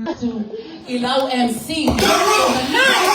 Atu i lau MC for the night.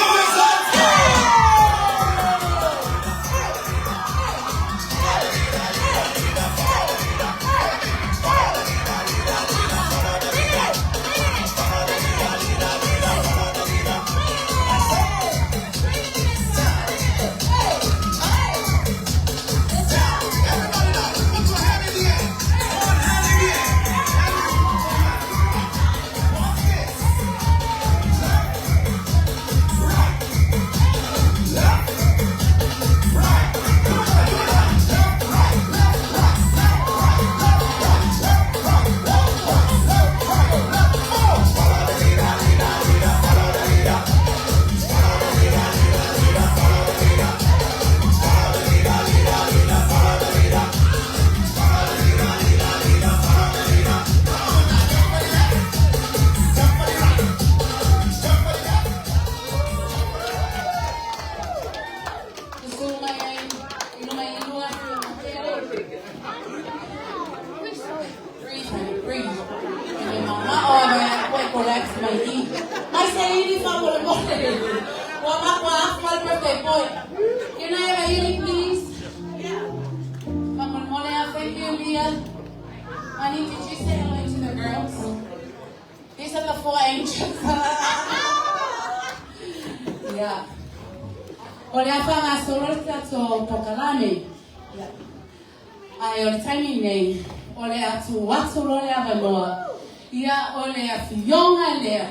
Susu mai ai i luma i lua afioga tele. Breathe, honey, breathe. E le mamao a mai a koe collapse mai i. Mai se ili faamolemole. Ua matua afu le birthday boy. Can I have a ili, please? Faamolemole a thank you, Leah. Honey, did you say hello to the girls? These are the four angels. Yeah. O le a faagasolo le tatou polokalame. Yeah. Ae o le taimi nei, o le a tuu atu loa le avanoa, ia o le afioga lea,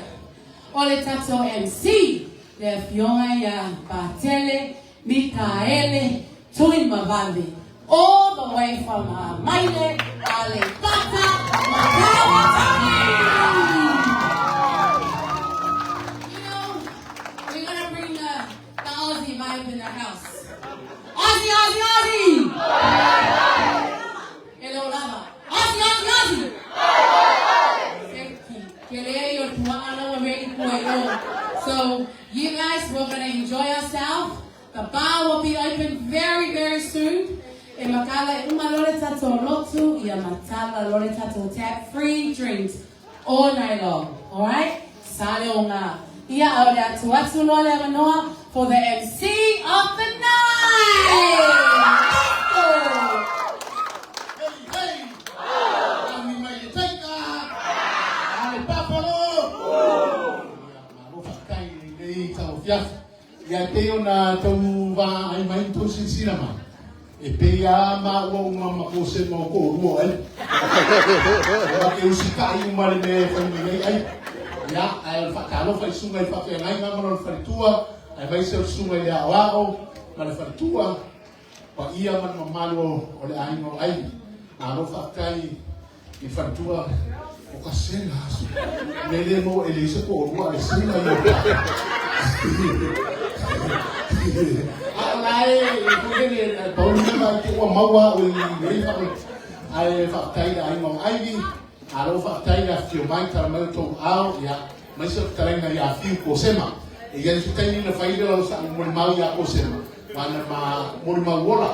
o le tatou MC, le afioga ia Patele Mikaele Tuimavave, all the way from Amaile, Aleipata, Macau. You know, we're gonna bring the Aussie vibe in the house. Aussie, Aussie, Aussie! E le o lava. Aussie, Aussie, Aussie! Thank you. Ke lea o tua'a laua ready kua i o. So, you guys, we're gonna enjoy ourselves. The bar will be open very, very soon. E makala e uma loa le tatou lotu, ia matala loa le tatou tap free drinks all night long. Alright? Sale o ngā. Ia au le atu atu loa le avanoa for the MC of the night! Let's go! Hey, hey! Lagi mai e taika! Ale papalo! Ia, malo faafetai i lenei tauafiafi. Ia e pei ona tau vaai mai ma tou silasila mai, e pei lava maua uma ma Kosema o toalua o ai. Ua ke usitai uma le mea e fai mai ai ai. Ia, ae o le faatalofa i susuga i faafeagaiga ma lona faletua, aemaise o le susuga i le aoao ma le faletua, paia ma le mamalu o le aiga o Aivi. Malo faafetai i faletua o ka sela aso. Me le mo e le se toalua a le sela ia o ka. A o la e foi le pau le mea te ua maua o i lei fa ae faafetai i le aiga o Aivi. Malo faafetai le afifio mai tala mai o tou ao ia aemaise o fetalaiga ia Fiu Kosema. E i ai se taimi na fai lea o sa'u molimau ia Kosema, ua na ma molimau ola,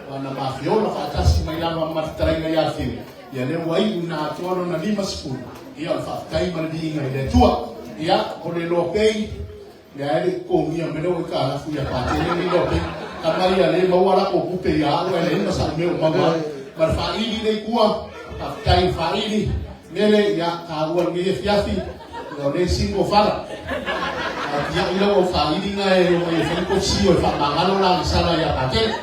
ua na ma fiola faatasi mai lava ma le fetalaiga ia Fiu, ia lea ua iu ina atoa lona 50, ia o le faafetai ma le viiga i le Atua. Ia, o le loa pei, lea e le i totogia mai le aitalafu ia Patele le loa pei, tama ia le maua lako tupe ia a'u ae leai ma sa'u mea o maua ai. Ma le faaili le i tua, faafetai i le faaili, Mele, ia, taua lenei afiafi, ia o lea e single fala. A tiai lau au faailiga e omai e fai le kofisi o e faamagalo la sala ia Patele.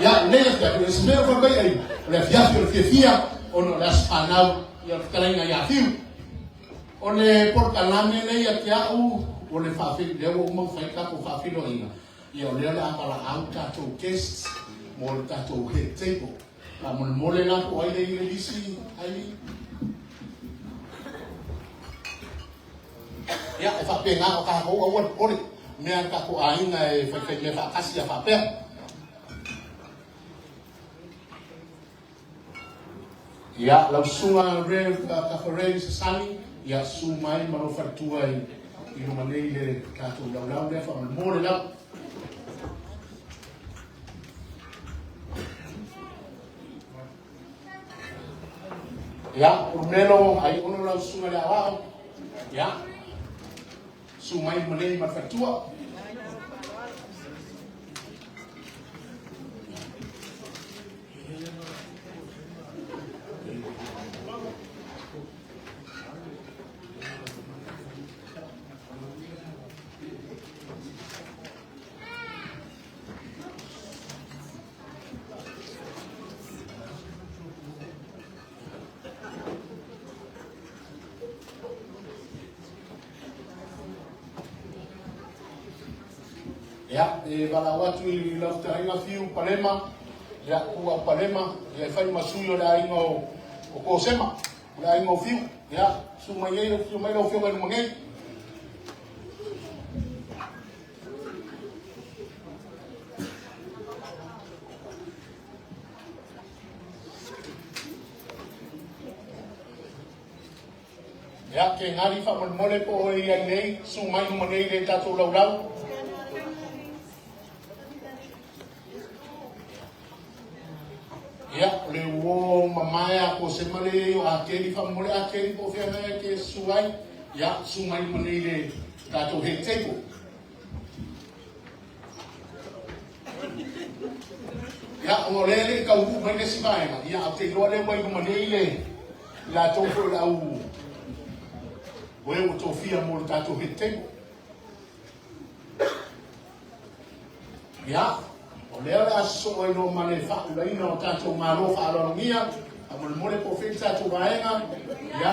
Ia, lenei afiafi, o se mea o fai mai ai, o le afiafi o le fiafia, ona o le aso fanau, ia o le fetalaiga ia Fiu. O le polokalame lea ia te a'u, o le faafeiloai, lea ua uma ona fai le tatou faafeiloaiga, ia o lea o le a valaau tatou guests mo le tatou head table. Faamolemole la po o ai le i le lisi, Ivy? Ia, e faapena o tatou aua le popole, mea a le tatou aiga e faifai mea faatasi a faapea. Ia, lau susuga Rev Tafarei Sasani, ia susu mai ma lou faletua i, i luma nei le tatou laulau lea faamolemole lava. Ia, Urumelo, ai ono lau susuga le aoao. Ia. Susu mai ma nei ma le faletua. Ia, e valaau atu i lau fetalaiga Fiu Palema, ia, Tuua Palema, ia e fai ma sui o le aiga o Kosema, o le aiga o Fiu. Ia, susu mai nei, susu mai lau afioga i luma nei. Ia, ke gari faamolemole po o e i ai nei, susu mai luma nei i le tatou laulau. Ia, o le uo mamae a Kosema le i ai o Akeli faamolemole Akeli po o fea mea e te susu ai. Ia, susu mai luma nei i le tatou head table. Ia, ona o lea e le i taunuu mai le isi vaega, ia, ae ou te iloa lea ua i luma nei le i latou foi o le au o e ua tofia mo le tatou head table. Ia, o lea o le a sosoo ai loa ma le faaulaina o tatou malo faaaloalogia, faamolemole po o fea le tatou vaega. Ia,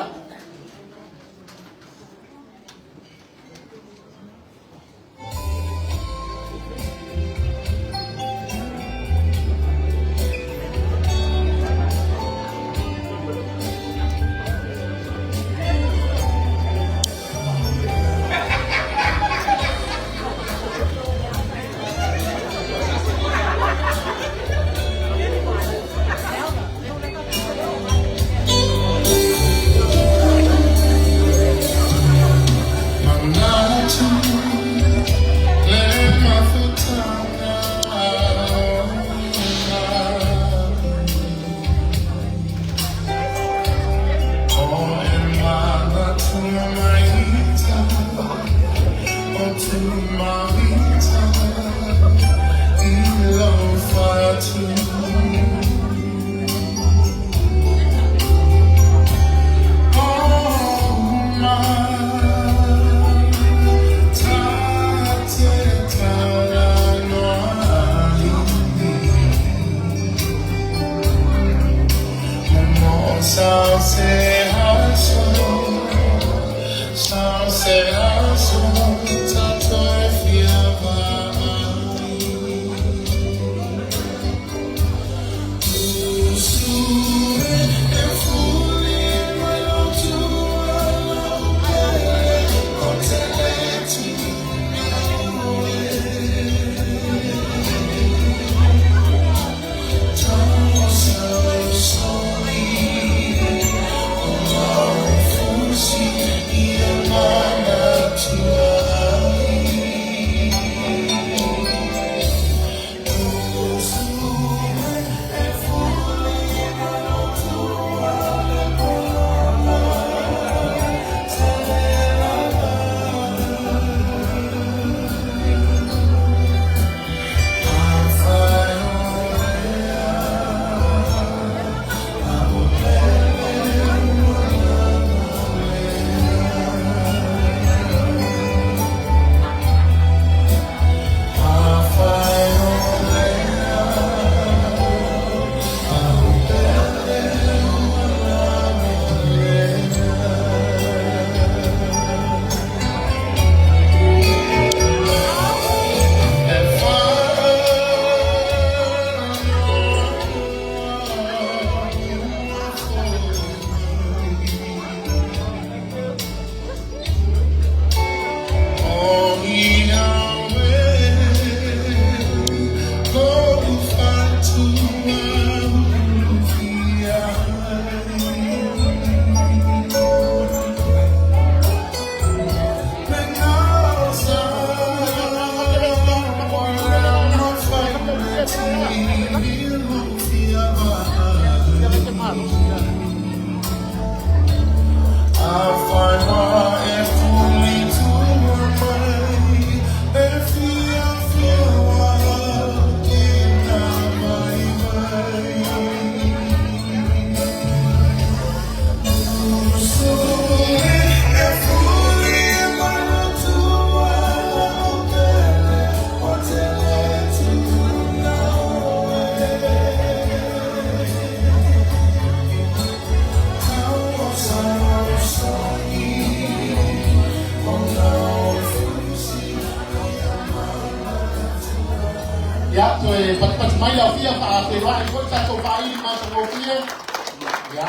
mai lau fia faafeiloai foi tatou faaili matagofie. Ia,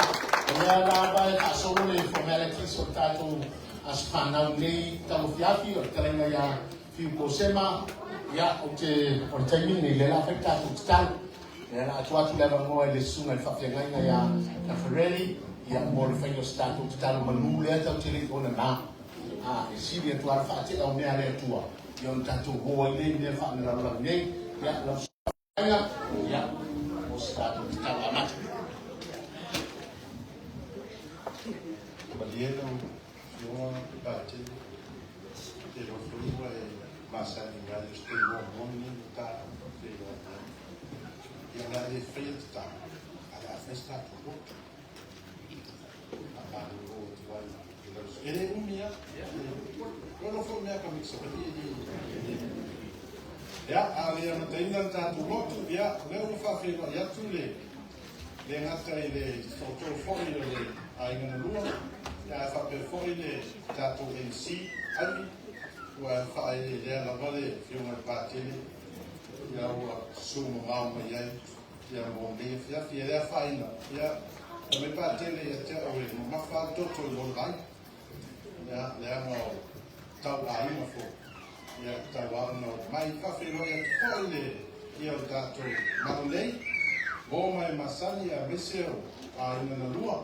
o lea lava e faasolo le formalities o tatou aso fanau nei tauafiafi o le fetalaiga ia Fiu Kosema. Ia, ou te, o le taimi lenei lea la fai tatou tatalo. Lea la atu atu le avanoa i le susuga i le faafeagaiga ia Tafarelli, ia mo le faiga o se tatou tatalo manu lea tatou te le i ona na. A, e sili atu lava le faatea o mea a le Atua, ia ona tatou o ai lea i mea faalelalolagi nei. Ia, lau susuga, ia, mo se tatou tatalo amata. Malie lau Afioga Patele, te iloa foi ua e masani mai o se taimi muamua lenei ua ta feiloai ai. Ia o le a le faia le tatalo, ae o le a fai se tatou lotu. Faamalulu atu ai i lau. E le umi lava. O lo foi mea ka mikisa e le. Ia, a o le amataina le tatou lotu, ia, o lea ua faafeiloai atu le le gata i le toatolu foi o le Aiga na Lua, ia ae faapea foi le tatou MC Ivy, ua faaeleelea lava le Afioga i le Patele, ia ua susu mamao mai ai ia mo lenei afiafi. E le afaina, ia fai mai Patele ia te au e mamafa lava le toto i lona vaai, ia leaga o tau aiga foi, ia tau lava ona oo mai. Faafeiloai atu foi le ia o le tatou Malolei, mo ma e masani aemaise o Aiga na Lua.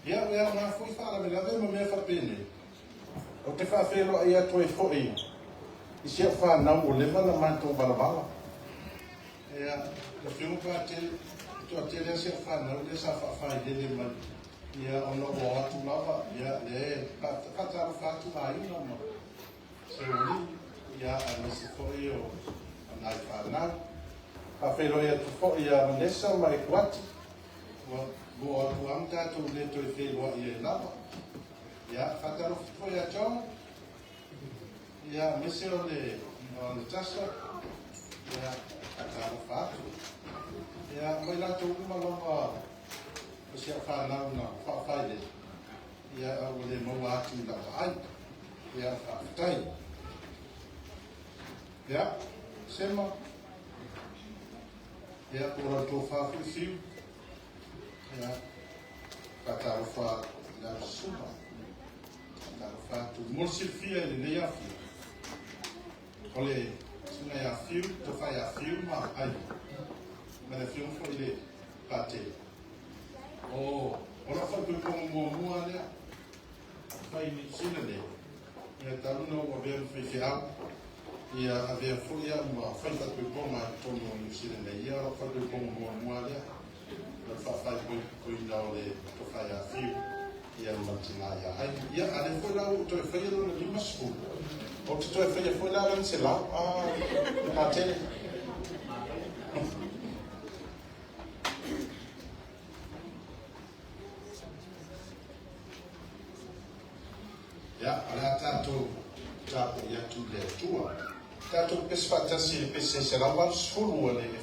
Ia, ua aoga foi faalavelave ma mea faapenei. Ou te faafeiloai atu ai foi i si au fanau ua leva ona matou valavala. Ia, lau Afioga Patele, e toatele lava si au fanau lea sa faafailele mai, ia, ona ou o atu lava, ia, lea e faatalofa atu aiga ma Seualii, ia, aemaise foi o nai fanau. Faafeiloai atu foi ia Vanessa ma Ekuati, ua oo atu lava ma tatou le toe feiloai ai lava. Ia, faatalofa foi ia John, ia, aemaise o le Natasha, ia, faatalofa atu. Ia, ma i latou uma lava o si au fanau na faafailele, ia, a ua le maua atu i lau vaai. Ia, faafetai. Ia, Sema, ia, po o lau tofa foi Fiu, ia, faatalofa i lau susuga. Faatalofa atu. Mo le silafia i lenei afio, o le susuga ia Fiu, tofa ia Fiu ma Ivy, ma le afioga foi i le Patele. O lau faaipoipoga muamua lea, fai i Niu Sila nei, ia talu ona ou avea ma faifeau, ia avea foi au ma fai faaipoipoga i totonu o Niu Sila nei, ia o lau faaipoipoga muamua lea, o le faafaipoipoina o le tofa ia Fiu, ia ma le tina ia Ivy. Ia, a lea foi la ua ou toe faia lona 50, ou te toe faia foi la lona 100, a, Patele. Ia, o le a tatou tapuai atu i le Atua. Tatou pepesi faatasi i le pese 180 a le.